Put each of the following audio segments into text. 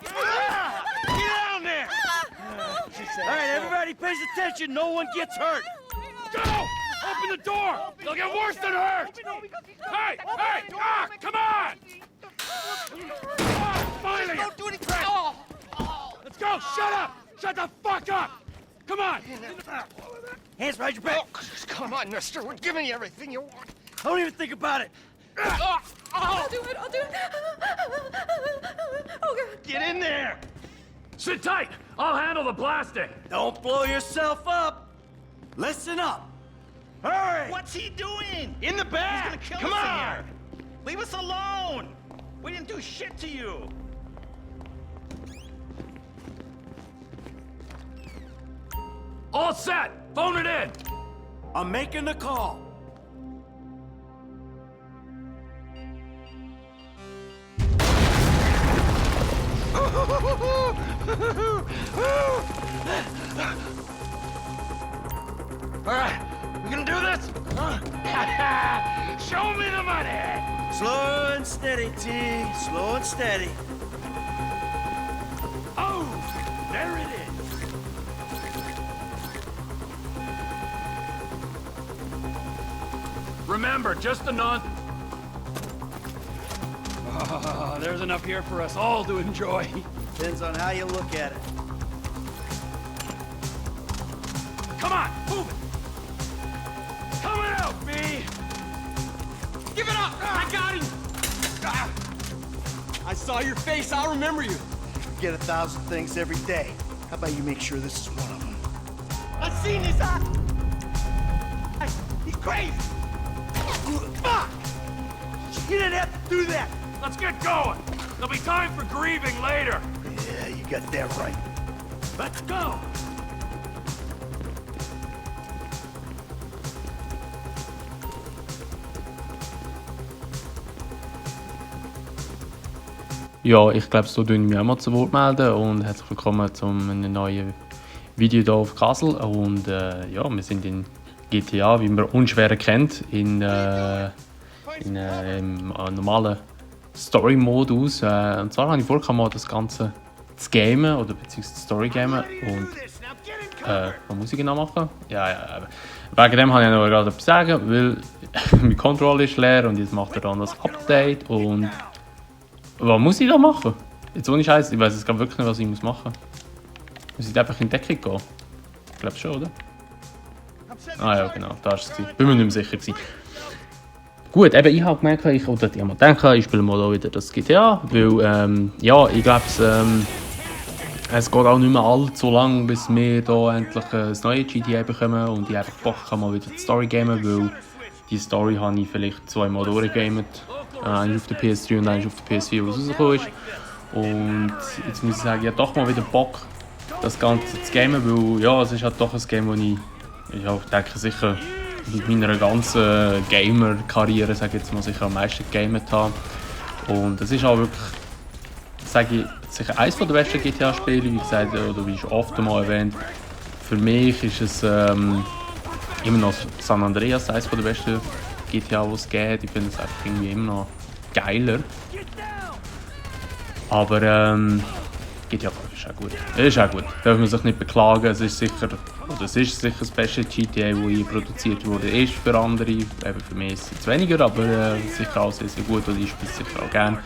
Get down there! All right, everybody pays attention. No one gets hurt. Go! Open the door! They'll get worse than hurt! Hey! Hey! Ah! Come on! Ah, finally! Don't do anything. Let's go! Shut up! Shut the fuck up! Come on! Hands behind your back. Come on, mister. We're giving you everything you want. Don't even think about it. I'll do it. Oh, God. Get in there. Sit tight! I'll handle the blasting! Don't blow yourself up. Listen up. Hurry. What's he doing? In the back. He's gonna kill Come us on. in here. Leave us alone. We didn't do shit to you. All set! Phone it in! I'm making the call. All right, we gonna do this? Show me the money! Slow and steady, T. Slow and steady. Oh, there it is. Remember, just a non... Oh, there's enough here for us all to enjoy. Depends on how you look at it. Come on, move it! Coming out, B! Give it up! I got him! I saw your face. I'll remember you. You get 1,000 things every day. How about you make sure this is one of them? I've seen his eye. He's crazy. Fuck! You didn't have to do that. Let's get going. There'll be time for grieving later. Yeah, you got that right. Let's go. Ja, ich glaube, so tun wir auch mal zu Wort melden und herzlich willkommen zu einem neuen Video hier auf Kassel. Und ja, wir sind in GTA, wie man unschwer erkennt, im normalen Story-Modus. Und zwar habe ich vor, mal das Ganze zu gamen oder beziehungsweise Story-gamen und was muss ich genau machen? Ja, wegen dem habe ich noch gerade etwas sagen, weil mein Controller ist leer und jetzt macht er dann das Update und was muss ich da machen? Jetzt ohne Scheiß, ich weiß jetzt gerade wirklich nicht, was ich machen muss. Muss ich einfach in Deckung gehen? Ich glaube schon, oder? Ah ja, genau, da war es. Bin mir nicht mehr sicher gewesen. Gut, eben, ich habe gemerkt, ich habe gedacht, ich spiele mal da wieder das GTA, weil, ja, ich glaube, es geht auch nicht mehr allzu lang, bis wir da endlich ein neues GTA bekommen und ich einfach Bock habe, mal wieder die Story gamen, weil die Story habe ich vielleicht 2 Mal durchgegamet. Eine auf der PS3 und eine auf der PS4, was rausgekommen ist. Und jetzt muss ich sagen, ich habe doch mal wieder Bock, das Ganze zu gamen, weil ja, es ist halt doch ein Game, das ich denke, sicher mit meiner ganzen Gamer-Karriere, sage ich jetzt mal, sicher am meisten gegamet habe. Und es ist auch wirklich, sage ich, sicher eines der besten GTA-Spiele, wie gesagt, oder wie schon oft mal erwähnt. Für mich ist es immer noch San Andreas, eines der besten GTA, was es gibt. Ich finde es einfach irgendwie immer noch geiler. Aber GTA 5 ist auch gut. Ist auch gut. Darf man sich nicht beklagen. Es ist sicher das beste GTA, das je produziert wurde. Ist für andere. Eben für mich ist es jetzt weniger, aber sicher auch sehr, sehr gut. Und ich spiele es sicher auch gerne.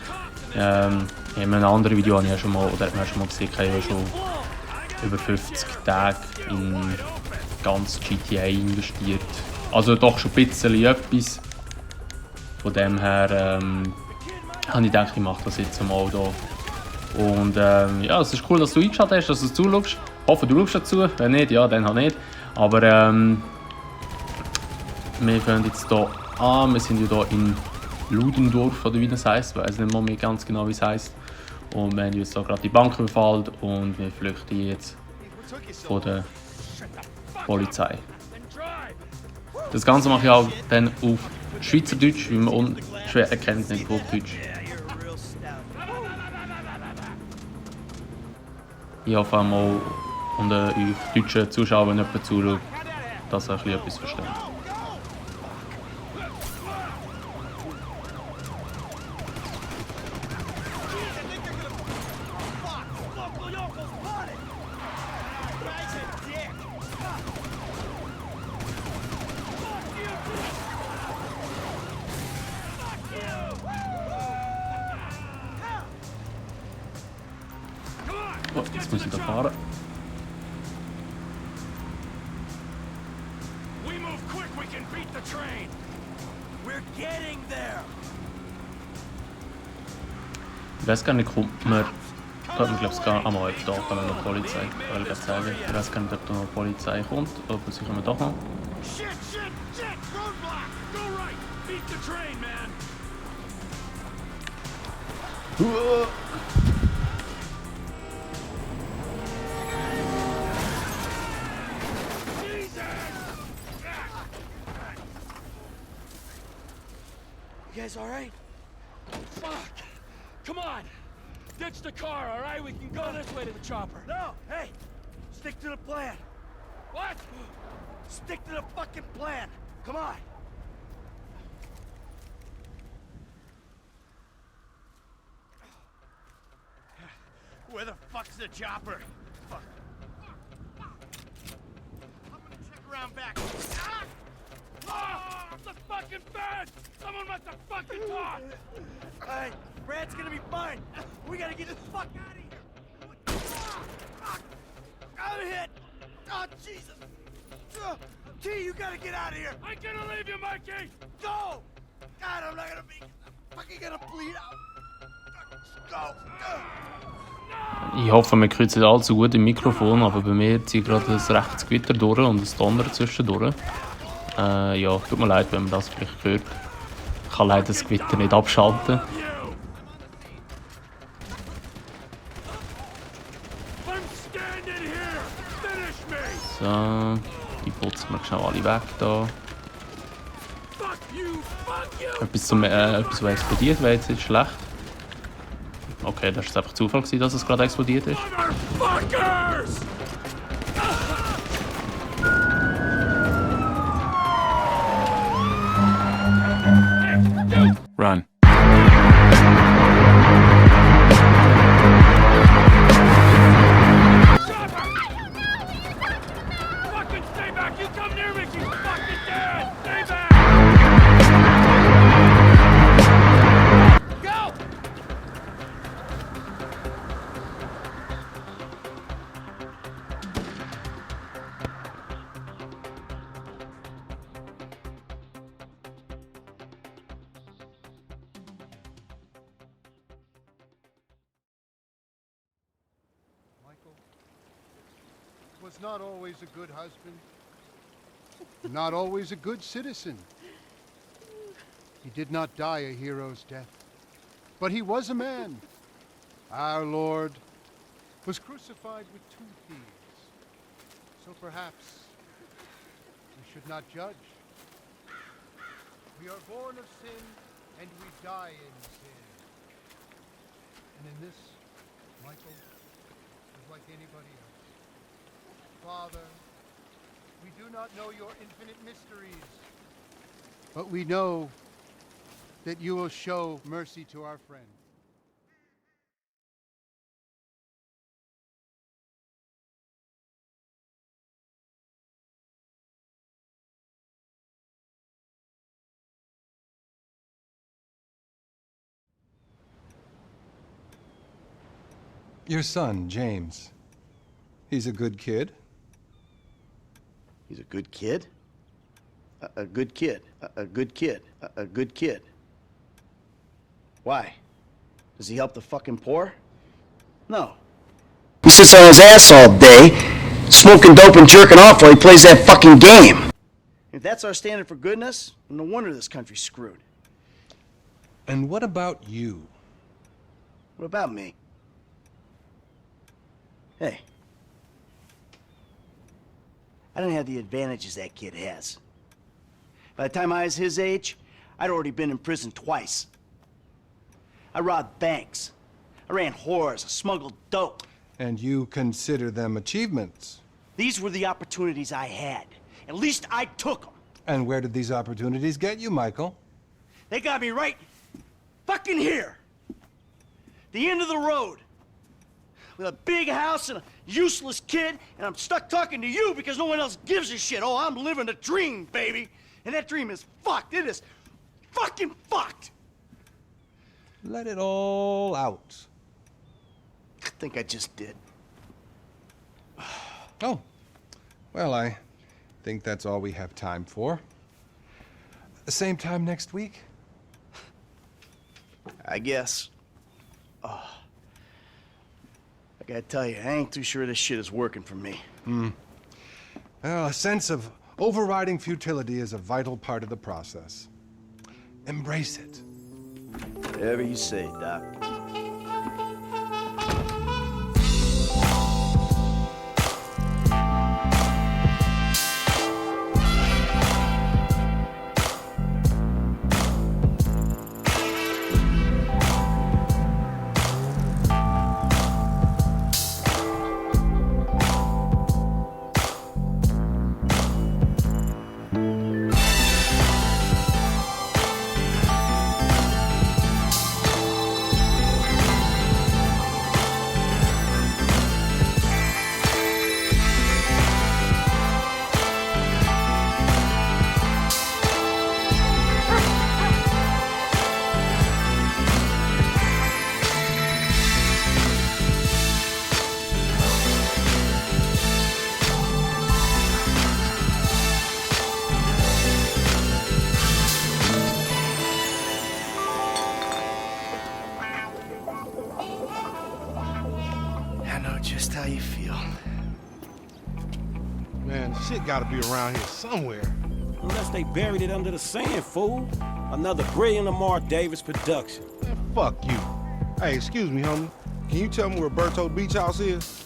In einem anderen Video habe ich ja schon mal, oder hat man schon mal gesehen, ich habe ja schon über 50 Tage in ganz GTA investiert. Also doch schon ein bisschen etwas. Von dem her habe ich gedacht, ich mache das jetzt mal hier. Und ja, es ist cool, dass du eingeschaltet hast, dass du zuschaust. Ich hoffe, du schaust dazu. Wenn nicht, ja, dann halt nicht. Aber wir fangen jetzt hier an. Wir sind ja hier in Ludendorff, oder wie das heisst. Ich weiß nicht mal mehr ganz genau, wie es heisst. Und wir haben jetzt hier gerade die Bank überfallen und wir flüchten jetzt von der Polizei. Das Ganze mache ich auch dann auf Schweizerdeutsch, wie man unschwer erkennt, nicht Hochdeutsch. Ich hoffe auch mal unter euch deutschen Zuschauern, wenn jemand zuschaut, dass ihr etwas versteht. Oh, jetzt muss ich da fahren. We move quick, we can beat the train. We're getting there. Ich weiß gar nicht, kommt man... Könnte man glaube ich gar... Ah, mal, da kommt noch Polizei. Ich wollte gerade sagen. Ich weiß gar nicht, ob da noch Polizei kommt. Aber sie kommen doch noch. Shit! Roadblock! Go right! Beat the train, man! You guys all right? Fuck! Come on! Ditch the car, alright? We can go this way to the chopper. No, hey, stick to the plan. What? Stick to the fucking plan. Come on. Where the fuck's the chopper? Fuck. I'm gonna check around back. Ah! Ah! The fucking fence! Someone must have fucking talked! All right, Brad's gonna be fine. We gotta get the fuck out of here. Fuck! I'm hit. Oh, Jesus. T, you gotta get out of here. I'm gonna leave you, Mikey! Go! God, I'm not gonna be... I'm fucking gonna bleed out. Go! Ich hoffe, man hört es nicht allzu gut im Mikrofon, aber bei mir zieht gerade ein rechtes Gewitter durch und ein Donner zwischendurch. Ja, tut mir leid, wenn man das vielleicht hört. Ich kann leider das Gewitter nicht abschalten. So, die putzen wir schnell alle weg da. Etwas, was explodiert wäre jetzt nicht schlecht. Okay, das war einfach Zufall, dass es gerade explodiert ist. Run. Fucking stay back! You come near me, she's fucking dead! Stay back! Go! Michael was not always a good husband, not always a good citizen. He did not die a hero's death, but he was a man. Our Lord was crucified with 2 thieves, so perhaps we should not judge. We are born of sin, and we die in sin. And in this, Michael is like anybody else. Father, we do not know your infinite mysteries, but we know that you will show mercy to our friend. Your son, James. He's a good kid. He's a good kid? A good kid. A good kid. A good kid. Why? Does he help the fucking poor? No. He sits on his ass all day, smoking dope and jerking off while he plays that fucking game. If that's our standard for goodness, no wonder this country's screwed. And what about you? What about me? Hey. I didn't have the advantages that kid has. By the time I was his age, I'd already been in prison twice. I robbed banks. I ran whores. I smuggled dope. And you consider them achievements? These were the opportunities I had. At least I took them. And where did these opportunities get you, Michael? They got me right fucking here. The end of the road. With a big house and a useless kid, and I'm stuck talking to you because no one else gives a shit. Oh, I'm living a dream, baby. And that dream is fucked. It is fucking fucked. Let it all out. I think I just did. Oh, well, I think that's all we have time for. Same time next week? I guess. Oh. I gotta tell you, I ain't too sure this shit is working for me. Well, a sense of overriding futility is a vital part of the process. Embrace it. Whatever you say, Doc. I know just how you feel. Man, shit gotta be around here somewhere. Unless they buried it under the sand, fool. Another brilliant Lamar Davis production. Man, fuck you. Hey, excuse me, homie. Can you tell me where Berto Beach House is?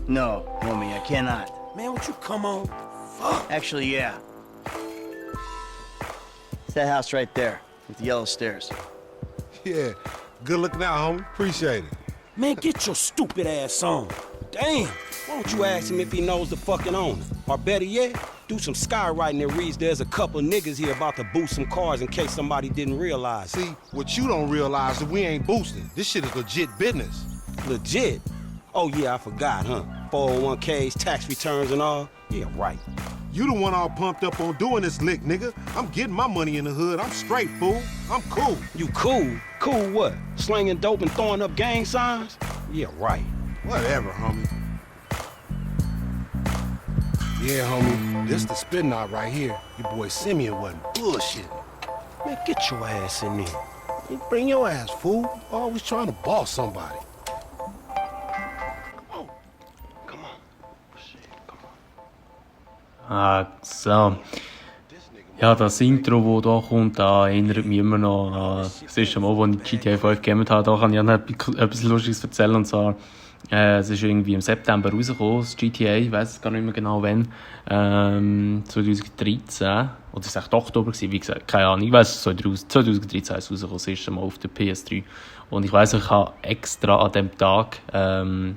No, homie, I cannot. Man, would you come on? Fuck. Actually, yeah. It's that house right there, with the yellow stairs. Yeah. Good looking out, homie. Appreciate it. Man, get your stupid ass on. Damn. Why don't you ask him if he knows the fucking owner? Or better yet, do some skywriting that reads there's a couple niggas here about to boost some cars in case somebody didn't realize. See, what you don't realize is we ain't boosting. This shit is legit business. Legit? Oh yeah, I forgot, huh? 401ks, tax returns and all? Yeah, right. You the one all pumped up on doing this lick, nigga. I'm getting my money in the hood. I'm straight, fool. I'm cool. You cool? Cool what? Slinging dope and throwing up gang signs? Yeah, right. Whatever, homie. Yeah, homie. This the spin knot right here. Your boy Simeon wasn't bullshitting. Man, get your ass in there. You bring your ass, fool. Always trying to boss somebody. So. Ja, das Intro, das hier kommt, da erinnert mich immer noch an das erste Mal, als ich GTA 5 gegamet habe. Da kann ich etwas Lustiges erzählen. Und zwar, es ist irgendwie im September rausgekommen, das GTA, ich weiss gar nicht mehr genau wann. 2013. Oder es war echt Oktober, wie gesagt, keine Ahnung. Ich weiss, 2013 ist es rausgekommen, das erste Mal auf der PS3. Und ich weiss, ich habe extra an dem Tag, bin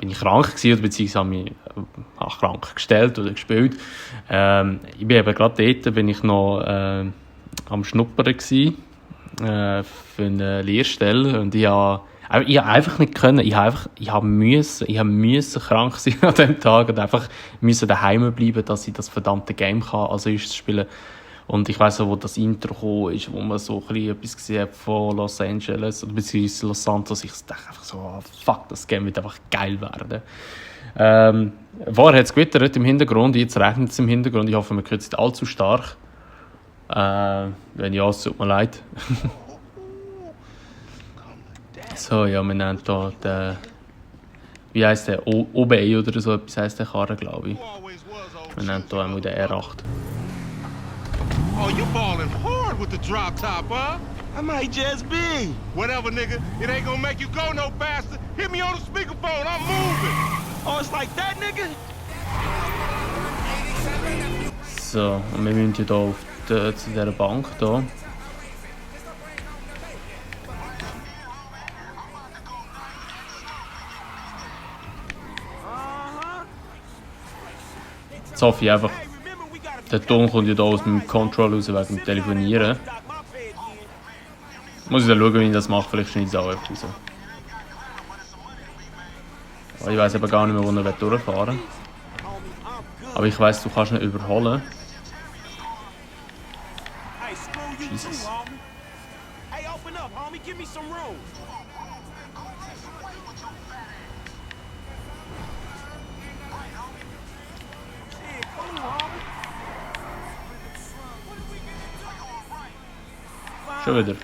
ich krank gewesen, oder beziehungsweise habe mich krank gestellt oder gespielt. Ich bin eben gerade dort, bin ich noch am Schnuppern gewesen, für eine Lehrstelle. Und ich habe einfach nicht können. Ich musste krank sein an dem Tag und einfach müssen daheim bleiben, dass ich das verdammte Game kann, als erstes spielen. Und ich weiss auch, wo das Intro gekommen ist, wo man so ein bisschen etwas gesehen hat von Los Angeles oder beziehungsweise Los Santos. Ich dachte einfach so, oh, fuck, das Game wird einfach geil werden. Vorher hat es gewittert im Hintergrund, jetzt regnet es im Hintergrund. Ich hoffe, man hört es nicht allzu stark. Wenn ja, es tut mir leid. So, ja, wir nennen hier den, wie heisst der, OBE oder so etwas heisst der Karre, glaube ich. Wir nennen hier einmal den R8. Oh, you ballin' hard with the drop top, huh? I might just be. Whatever, nigga. It ain't gonna make you go no faster. Hit me on the speakerphone. I'm moving. Oh, it's like that, nigga? So, und wir müssen hier auf zu dieser Bank hier. Jetzt hoffe ich einfach, der Ton kommt ja hier aus dem Control raus wegen dem Telefonieren. Muss ich dann schauen, wie ich das mache, vielleicht schneide ich es auch einfach raus. Aber ich weiss aber gar nicht mehr, wo er durchfahren will. Aber ich weiss, du kannst ihn überholen. Jesus. Hey, open up, homie. Give me some room. Schon wieder.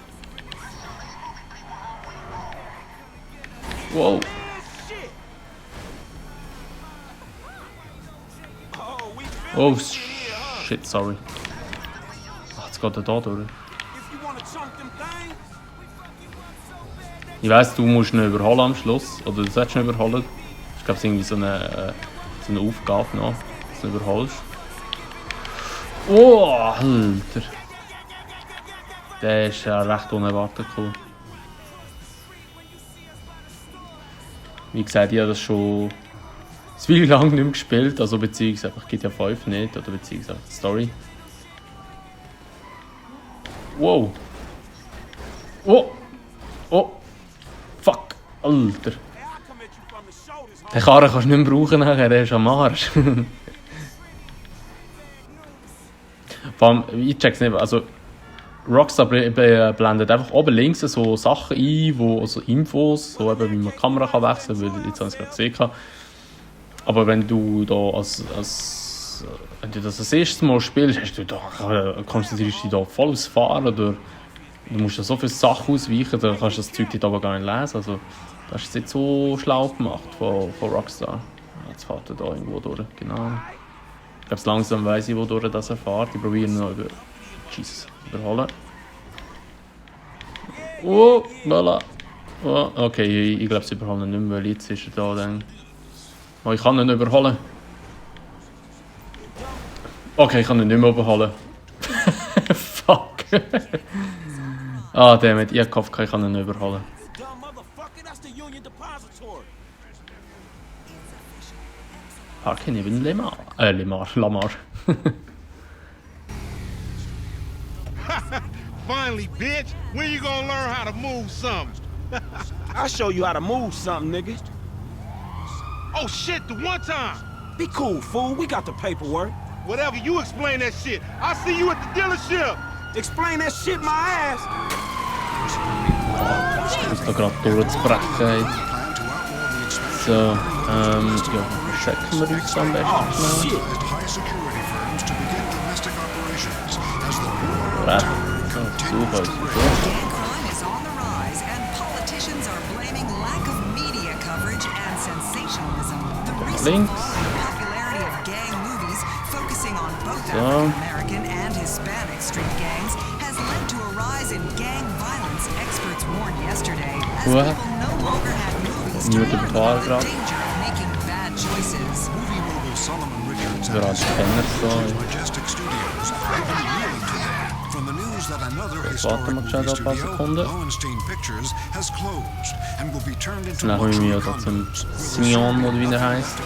Wow. Oh shit, sorry. Ach, jetzt geht er da durch. Ich weiss, du musst ihn überholen am Schluss. Oder du solltest ihn überholen. Ich glaube, es ist irgendwie so eine Aufgabe noch, dass du ihn überholst. Oh, Alter. Der ist ja recht unerwartet cool. Wie gesagt, ich habe das schon zu lange nicht mehr gespielt, also beziehungsweise einfach GTA 5 nicht, oder beziehungsweise die Story. Wow! Oh! Oh! Fuck! Alter! Den Karren kannst du nicht mehr brauchen nachher, der ist am Arsch. Vor allem, ich check's nicht, also Rockstar blendet einfach oben links so Sachen ein, wo, also Infos, so eben wie man die Kamera kann wechseln kann, weil jetzt habe ich es gerade gesehen. Aber wenn du da wenn du das erstes Mal spielst, konzentrierst du dich da voll aufs Fahren, oder du musst da so viele Sachen ausweichen, dann kannst du das Zeug dort aber gar nicht lesen. Also, das ist jetzt so schlau gemacht von Rockstar. Jetzt fährt er da irgendwo durch, genau. Ich glaube, langsam weiss ich, wodurch das er fährt. Ich probiere noch überholen. Oh, voilà. Oh, okay, ich glaube, sie überholen nicht mehr, weil jetzt ist er da dann. Oh, ich kann ihn nicht überholen. Okay, ich kann ihn nicht mehr überholen. Fuck. Ah, damit, ich habe gehofft, ich kann ihn nicht überholen. Parke neben Lamar. Lamar. Finally, bitch! When you gonna learn how to move something? I'll show you how to move something, nigga. Oh shit, the one time! Be cool, fool. We got the paperwork. Whatever, you explain that shit. I'll see you at the dealership! Explain that shit my ass. Ich muss da gerade durchzubrechen. So, ja, verstecken wir uns am besten schnell. Super, links. So. What? Nur der Befahren gerade. Gerade Penner so. Warten wir schnell ein paar Sekunden. Dann kommen wir also zum Simeon, oder wie er heisst.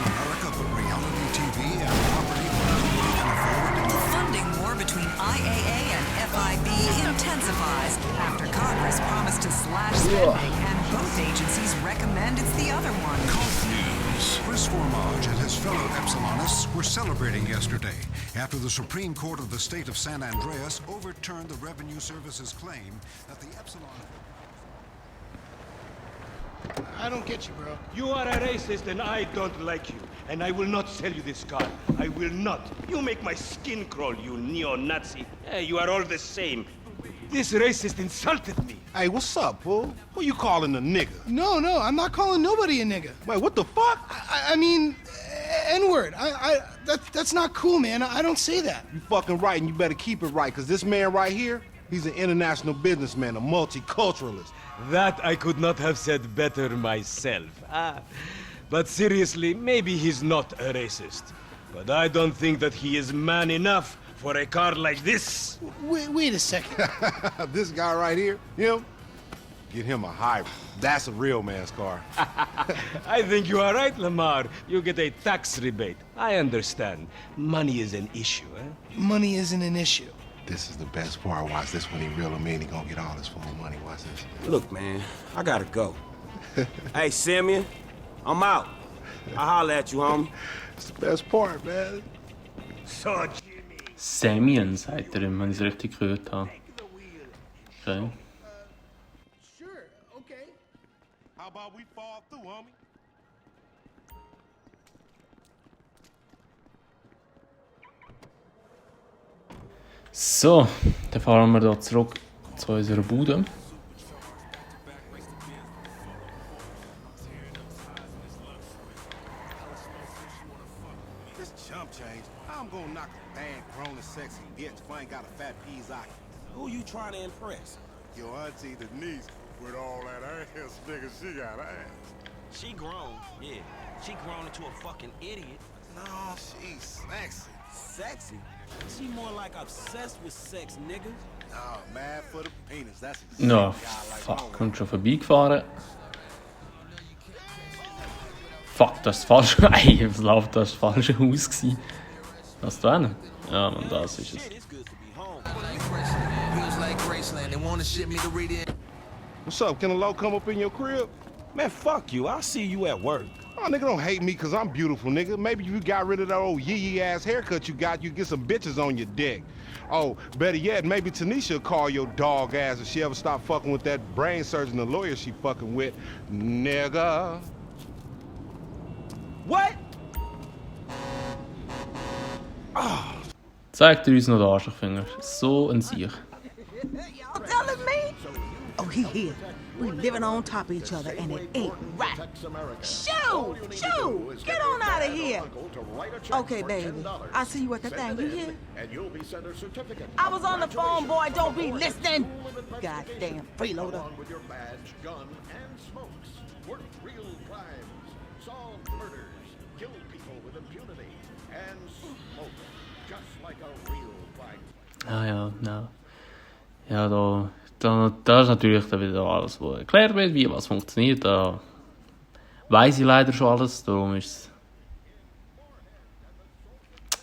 Chris Formage and his fellow Epsilonists were celebrating yesterday after the Supreme Court of the state of San Andreas overturned the Revenue Service's claim that the Epsilon... I don't get you, bro. You are a racist and I don't like you. And I will not sell you this car. I will not. You make my skin crawl, you neo-Nazi. Hey, you are all the same. This racist insulted me. Hey, what's up, fool? Who you calling a nigga? No, I'm not calling nobody a nigga. Wait, what the fuck? I mean, N-word. That's not cool, man. I don't say that. You fucking right, and you better keep it right, because this man right here, he's an international businessman, a multiculturalist. That I could not have said better myself. But seriously, maybe he's not a racist. But I don't think that he is man enough for a car like this. Wait a second. This guy right here, him, get him a hybrid. That's a real man's car. I think you are right, Lamar. You get a tax rebate. I understand. Money is an issue, eh? Money isn't an issue. This is the best part. Watch this when he reel him in. He gonna get all his phone money. Watch this. Look, man, I gotta go. Hey, Simeon, I'm out. I'll holler at you, homie. It's the best part, man. So, Simeon, sagt er ihm, wenn ich es richtig gehört habe. Okay. Sure, okay. How about we fall through, homie? So, dann fahren wir hier zurück zu unserer Bude. This chump change. I'm gonna knock a bad, grown and sexy bitch if I ain't got a fat piece. Who you trying to impress? Your auntie Denise with all that ass nigga she got ass. She grown, yeah. She grown into a fucking idiot. No, she's sexy. Sexy? She more like obsessed with sex, nigga. Oh, mad for the penis. That's exactly No, what I like. fuck, kommt schon vorbeigefahren. Fuck, das ist falsch. Ey, was läuft, das war das falsche Haus gewesen. Was da hin? Ja, man, das ist es. Shit, it's good to be home. What's up? Can a low come up in your crib? Man, fuck you. I'll see you at work. Oh, nigga, don't hate me because I'm beautiful, nigga. Maybe if you got rid of that old yee-yee ass haircut you got, you get some bitches on your dick. Oh, better yet, maybe Tanisha will call your dog ass if she ever stop fucking with that brain surgeon, the lawyer she fucking with. Nigga. What? Zeigt uns noch den Arschlochfinger. So ein Sieg. Telling me? Oh, he here. We living on top of each other, and it ain't right. Shoo! Shoo! Get on out of here. Okay, baby. I see you at the thing. You hear? I was on the phone, boy. Don't be listening. Goddamn freeloader. Ah ja, ja. Ja, da ist natürlich dann wieder alles, was erklärt wird, wie was funktioniert. Da weiss ich leider schon alles, darum ist es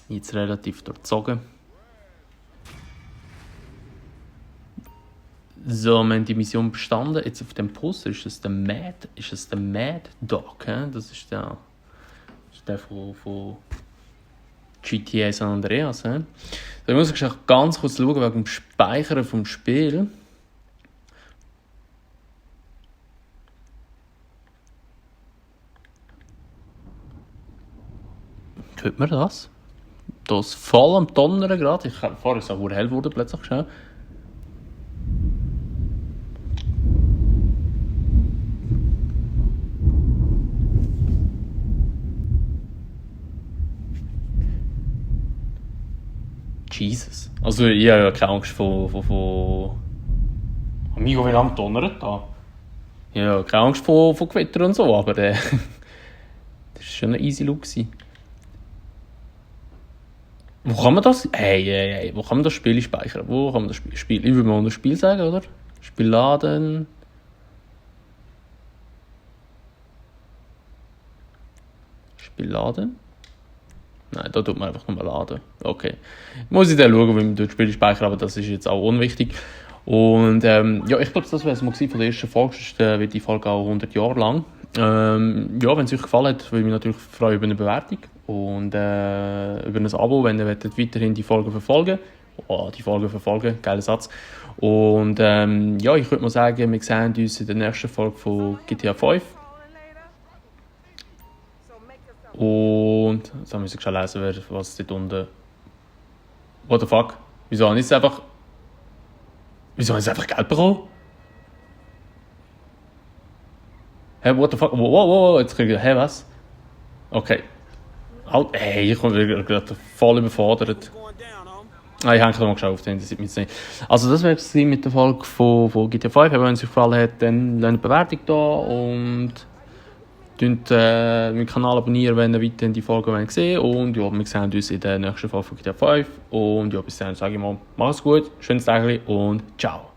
jetzt relativ durchzogen. So, wir haben die Mission bestanden. Jetzt auf dem Poster ist es der Mad Dog. Das ist der von GTA San Andreas. Da muss ich ganz kurz schauen wegen dem Speichern vom Spiel. Hört man das? Da ist voll am Donnern gerade. Ich habe vorher so hell wurde plötzlich schnell. Jesus. Also ich habe ja keine Angst von... Amigo, wie lange donnert da? Ich habe keine Angst von Gewitter und so, aber das war schon ein easy Look. Wo kann man das... Hey, wo kann man das Spiel speichern? Wo kann man das Spiel... Ich würde mal das Spiel sagen, oder? Spiel laden... Spiel laden... Nein, da tut man einfach nur laden. Okay. Muss ich dann schauen, wie man das Spiel speichern, aber das ist jetzt auch unwichtig. Und ja, ich glaube, das wäre es mal von der ersten Folge, sonst wird die Folge auch 100 Jahre lang. Ja, wenn es euch gefallen hat, würde ich mich natürlich freuen über eine Bewertung und über ein Abo, wenn ihr weiterhin die Folgen verfolgen. Geiler Satz. Und ja, ich würde mal sagen, wir sehen uns in der nächsten Folge von GTA 5. Und jetzt muss ich schon lesen, was dort unten... What the fuck? Wieso habe ich jetzt einfach Geld bekommen? Hä, what the fuck? Wow, jetzt kriege ich... Hä, was? Okay. Hey, ich bin gerade voll überfordert. Ich habe noch mal geschaut, das interessiert mich nicht. Also das wäre es mit der Folge von GTA 5. Wenn es euch gefallen hat, dann lasst eine Bewertung da und... meinen Kanal abonnieren, wenn ihr weiterhin die Folgen sehen wollt. Und ja, wir sehen uns in der nächsten Folge von GTA 5. Und ja, bis dann sage ich mal, macht's gut, schönes Tag und ciao.